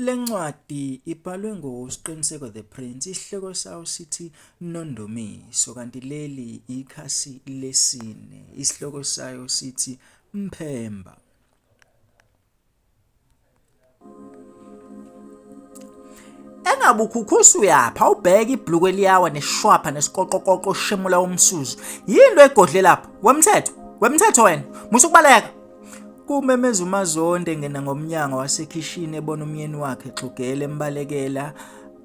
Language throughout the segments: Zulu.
Le ncwadi ibhalwe nguSqiniseko The Prince, isihloko sayo sithi Nondumiso kanti leli ikhasi lesine, isihloko sayo sithi Mphemba. Engabe ukhukhusa uyapha ubheke ibhluku eliyawa neshwapha nesikoqokoqo oshemula umsuzu. Yini lo egodle lapho? Wemthetho, wemthetho wena. Musa ukubaleka. Kumemeza uMazondi engena ngomnyango wasekhishini ebona umyeni wakhe exhugela embalekela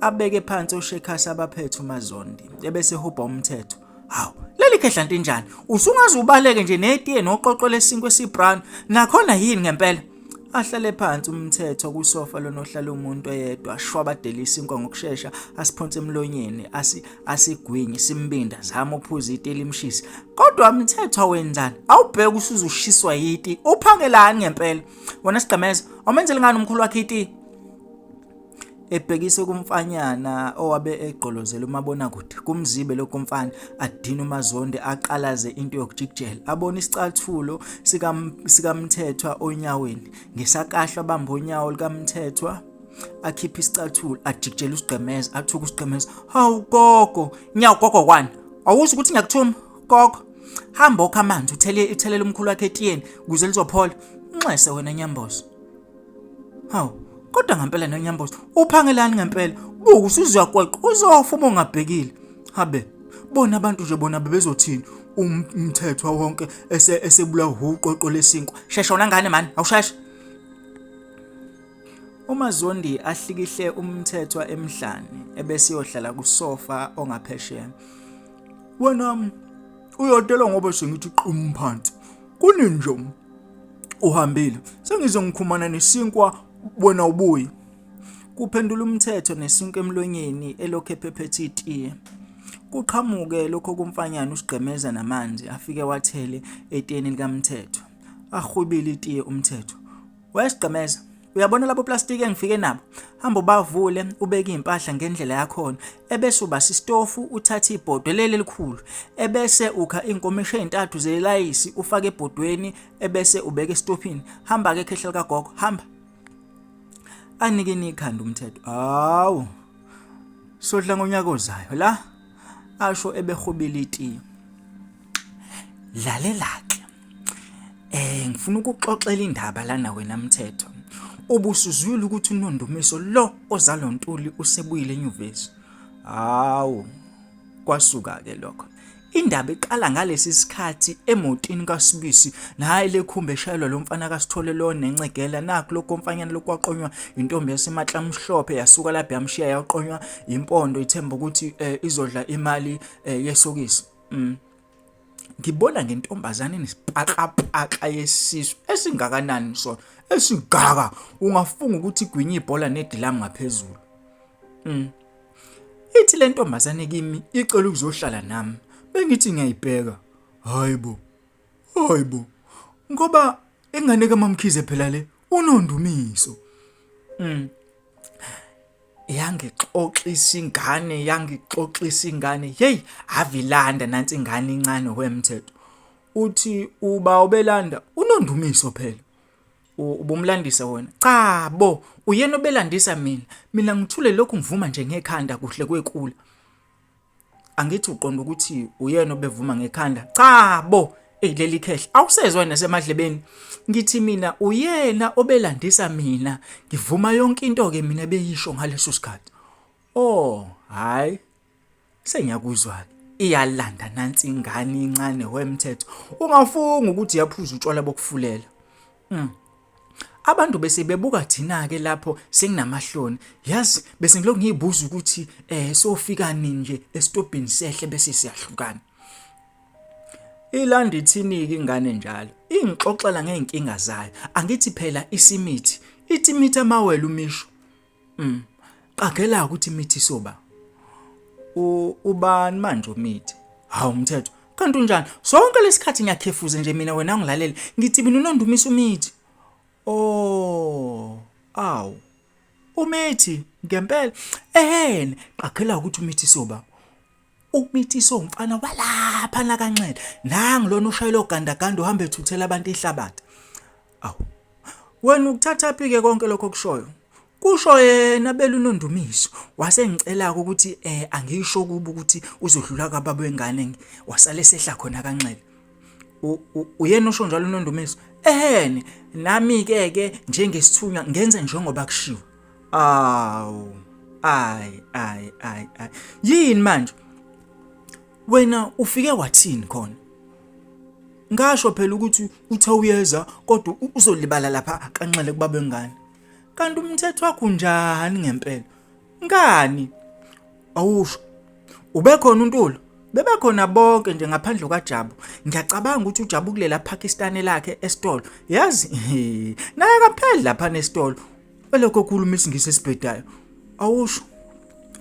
abeke phansi oshekhasi abaphethe uMazondi ebese ehubha umthetho. Hawu, leli khehla ntinjani? Usungaze ubaleke nje netiye noqoqo lesinkwa esibrown. Nakhona yini ngempela? Ahlale phansi umthetho kusofa lona ohlala umuntu eyedwa ashwabadele isinkwa ngokushesha asiphonse emlonyeni asi asigwinye simbinda zama uphuza iti elimshisa kodwa mthetho awenzani awubheke usuzushiswa yiti uphakelani ngempela wena sigqemeza awumenzeli ngani umkhulu wakhe iti ebhekise kumfanyana owabe egqolozela umabonakude kumzibe lokho mfana adina uMazonde aqalaze into yokujikijela abone isicathulo sikaMthethwa onyaweni ngesakahlwa abambe unyawo likaMthethwa akhiphe isicathulo ajikijele usigqemeza athuke usigqemeza hawu gogo nyawo gogo kwani awuzwa ukuthi ngiyakuthuma gogo hamba okha amanzi uthele uthelele umkhulu wakhe etiyeni ukuze lizophola nxese wena nyambozo Hawu, kodwa ngempela nonyambozo uphangelani ngempela? Buka usuzuyakweqa uzofa uma ungabhekile. Habe, bona abantu nje bona bebezothini umthetho wonke ese esebulawa uqoqo lesinkwa. Shesha wona ngane mani, awusheshe. UMazondi ahlikihle umthethwa emhlane ebese yohlala kusofa ongaphesheya. Wena uyodela ngoba sengithi qum phansi. Kunini nje uhambile sengize ngikhumana nesinkwa wena ubuye kuphendula umthetho nesinkwa emlonyeni elokhu ephephethe itiye kuqhamuke lokho kumfanyana usigqemeza namanzi afike wathele etiyeni likamthetho ahwibile itiye umthetho Wayesigqemeza. Uyabona labo plastiki engifike nabo? Hamba ubavule, ubeke impahla ngendlela yakhona. Ebese ubasa isitofu, uthathe ibhodwe leli elikhulu. Ebese ukha inkomishi ezintathu zelayisi ufake ebhodweni, ebese ubeka esitofini. Hamba ke khehla likagogo, hamba. Anikeni ikhanda umthetho. Hawu. Sodla ngonyaka ozayo la. Asho ebehobile itiye. Lalela ke. Eh ngifuna ukuxoxela indaba lana wena Mthetho. Ubusuzwile ukuthi uNondumiso lo ozalwa uNtuli usebuyile enyuvesi. Hawu kwasuka ke lokho. Indaba iqala ngalesi sikhathi emotini kaSibisi naye lekhumbe eshayelwa lo mfana kaSithole lo nencegela nakho lokho mfanyana lokwaqonywa intombi yaseMahlamhlophe yasuka lapha yamshiya yaqonywa impondo ithemba ukuthi eh, izodla imali eh, yesokisi. Mm. Ngibona ngentombazane enesipakapaka yesisu esingakanani sona esingaka ungafunga ukuthi igwinye ibhola nedilamu ngaphezulu. Mm. Ithi le ntombazane kimi icela ukuzohlala nami. Bengithi ngiyayibheka. Hayibo. Hayibo. Ngoba ingane kaMamkhize phela le unondumiso. Mm. Yangixoxisa ingane, yangixoxisa ingane. Hey, avilanda nansi ingane incane wemthetho. Uthi uba ubelanda unondumiso phela. Ubumlandisa wena. Cha bo, uyena obelandisa mina. Mina ngithule lokhu ngivuma nje ngekhanda kuhle kwekula. Angithi uqonda ukuthi uyena obevuma ngekhanda. Cha bo, ey leli khehla awusezwa nasemadlebeni. Ngithi mina uyena obelandisa mina. Ngivuma yonke into ke mina beyisho ngaleso sikhathi. Oh, hayi. Sengiyakuzwa ke. Iyalanda nansi ingane incane wemthetho. Ungafunga ukuthi yaphuza utshwala bokufulela. Mm. Abantu bese bebuka thina ke lapho senginamahloni. Yazi bese ngilokhu ngiyibuza ukuthi eh sofika nini nje esitobhini sehle bese siyahlukana. Ilanda ithini-ke ingane njalo? Ingixoxela ngey'nkinga zayo. Angithi phela isimithi. Ithi imithi amawele umisho. Mm. Qagela ukuthi imithi soba. Ubani manje umithi? Hawu mthetho. Kanti unjani? Sonke lesikhathi ngiyakhefuza nje mina wena ungilalele. Ngithi mina unondumisa umithi. Oh, awu. Umithi ngempela. Ehene, qagela ukuthi umithi soba. Umithiso umfana walapha nakanxele. Nangu lona ushayela ogandaganda uhamba ethuthela abantu ihlabathi. Awu. Wena ukuthatha phi ke konke lokho okushoyo? Kusho yena belu Nondumiso wasengicela ukuthi eh angisho kubo ukuthi uzodlula kababa wengane wasale sehla khona kanxele. Uyena osho njalo uNondumiso. Ehene nami ke ke njengesithunywa ngenze njengoba kushiwo. Awu ay ay ay ay yini manje wena ufike wathini khona ngasho phela ukuthi uthe uyeza kodwa uzolibala lapha kanxele kubaba wengane kanti umthetho wakho unjani ngempela ngani awusho ubekhona uNtulo bebekhona bonke nje ngaphandle kwaJabu ngiyacabanga ukuthi uJabu kulela Pakistan lakhe esitolo yazi naye akapheli lapha nesitolo elokho okhuluma isingisi esibhedayo awusho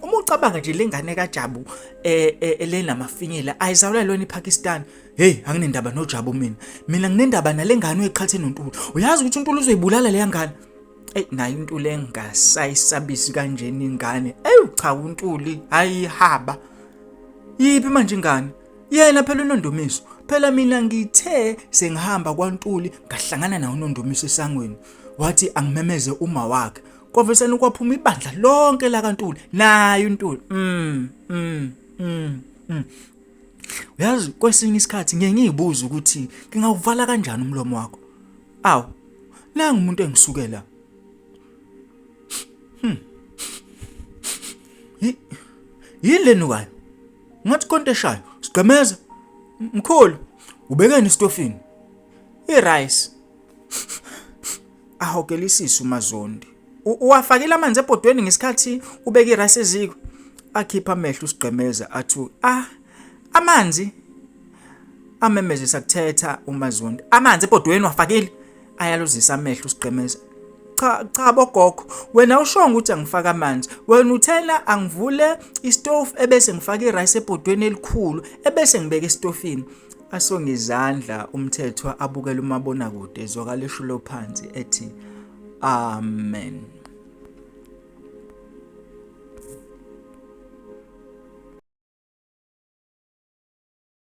uma ucabanga nje lengane kaJabu eh, eh elenamafinyela ayizawula lona iPakistan hey anginendaba noJabu mina mina nginendaba nalengane oyiqhathe noNtulu uyazi ukuthi uNtulu uzoyibulala leya ngane Ey nayo uNtuli engasayisabisi kanjena ingane. Ewu cha uNtuli ayihaba. Yiphi manje ingane? Yena phela uNondumiso. Phela mina ngithe sengihamba kwaNtuli ngahlangana naye uNondumiso esangweni. Wathi angimemeze uma wakhe. Kwavesana kwaphuma ibandla lonke lakaNtuli. Naye uNtuli. Mm mm mm. mm. Uyazi kwesinye isikhathi ngiye ngiyibuza ukuthi ngingawuvala kanjani umlomo wakho. Awu, nangu umuntu engisukela. Hmm. Yini lenukayo? Ngathi konke eshayo. Sigqemeza. Mkhulu, ubekeni esitofini? I-rice. Ahogelisise uMazondi. Uwafakile amanzi ebhodweni ngesikhathi ubeka i-rice eziko. Akhipha amehlo uSigqemeza athi, "Ah, amanzi." Amemeze sakuthetha uMazondi. Amanzi ebhodweni wafakile. Ayaluzisa amehlo uSigqemeza. Cha cha bogogo, wena ushongo ukuthi angifaka amanzi. Wena uthena angivule istove ebese ngifaka irice ebhodweni elikhulu ebese ngibeka estofini. Asonge izandla uMthethwa abukele umabonakude ezwakala eshulo phansi ethi amen.